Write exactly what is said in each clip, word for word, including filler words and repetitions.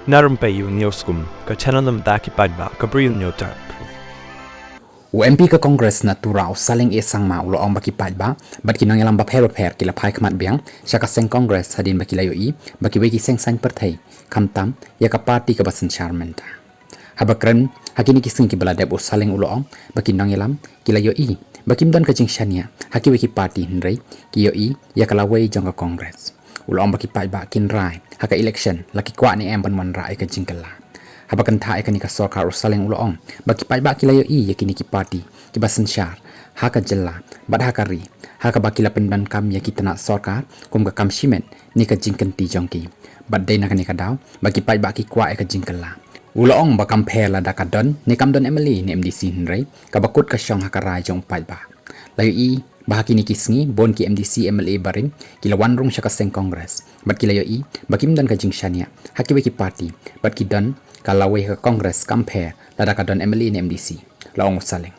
Na rympei u News Kum, ka channel na bynta ki paidbah ka Bri u News Tap. U M P ka Congress na Tura u Saleng A Sangma u la ong ba ki paidbah bad ki nongïalam bapher bapher ki la phai khmat biang sha ka seng Congress hadien ba ki la ïohi ba kiwei ki seng saiñ pyrthei, khamtam ïa ka party kaba synshar mynta. Haba kren ha kine ki sngi kiba la dep, u Saleng u la ong ba ki nongïalam ki la ïohi ba kim don ka jingshaniah ha kiwei ki party, hynrei ki ïohi ïa ka lawei jong ka Congress. U la ong ba ki paidbah kin rai ha ka election la ki kwah ne em ban wanrah ïa ka jingkylla. Haba kynthah ïa kane ka sorkar, u Saleng u la ong ba ki paidbah ki la ïohi ïa kine ki party kiba synshar ha ka jylla bad ha ka ri, ha kaba ki la pyndonkam ïa ki tnat sorkar kum ka kam shimet ne ka jingkynti jong ki. Bad dei na kane ka daw ba ki paidbah ki kwah ïa ka jingkylla. U la ong ba kam pher lada ka don ne kam don M L A ne M D C, hynrei kaba kut ka shong ha ka rai jong u paidbah. La ïohi ba ha kine ki sngi bun ki M D C, M L A barim ki la wan rung sha ka seng Congress bad ki la ïohi ba kim don ka jingshaniah ha kiwei ki party bad ki don ka lawei ha ka Congress kam pher lada ka don M L A ne M D C, la ong u Saleng.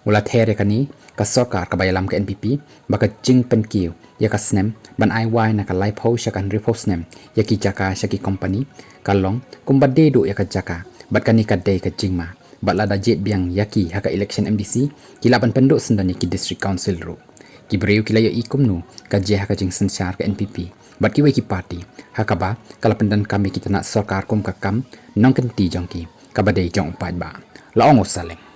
U la ther ïa kane ka sorkar kaba ïalam ka N P P ba ka jingpynkiew ïa ka snem ban ai wai na ka laiphew sha ka hynriewphew snem ïa ki jaka sha ki company ka long kumba dei duh ïa ka jaka, bad kane ka dei ka jingma. Bad lada jied biang ïa ki ha ka election M D C, ki lah ban pynduh syndon ïa ki District Council ruh. Ki briew ki la ïohi kumno ka jia ha ka jingsynshar ka N P P bad kiwei ki party, ha kaba ka la pyndonkam ïa ki tnat sorkar kum ka kam nongkynti jong ki kaba dei jong u paidbah, la ong u Saleng.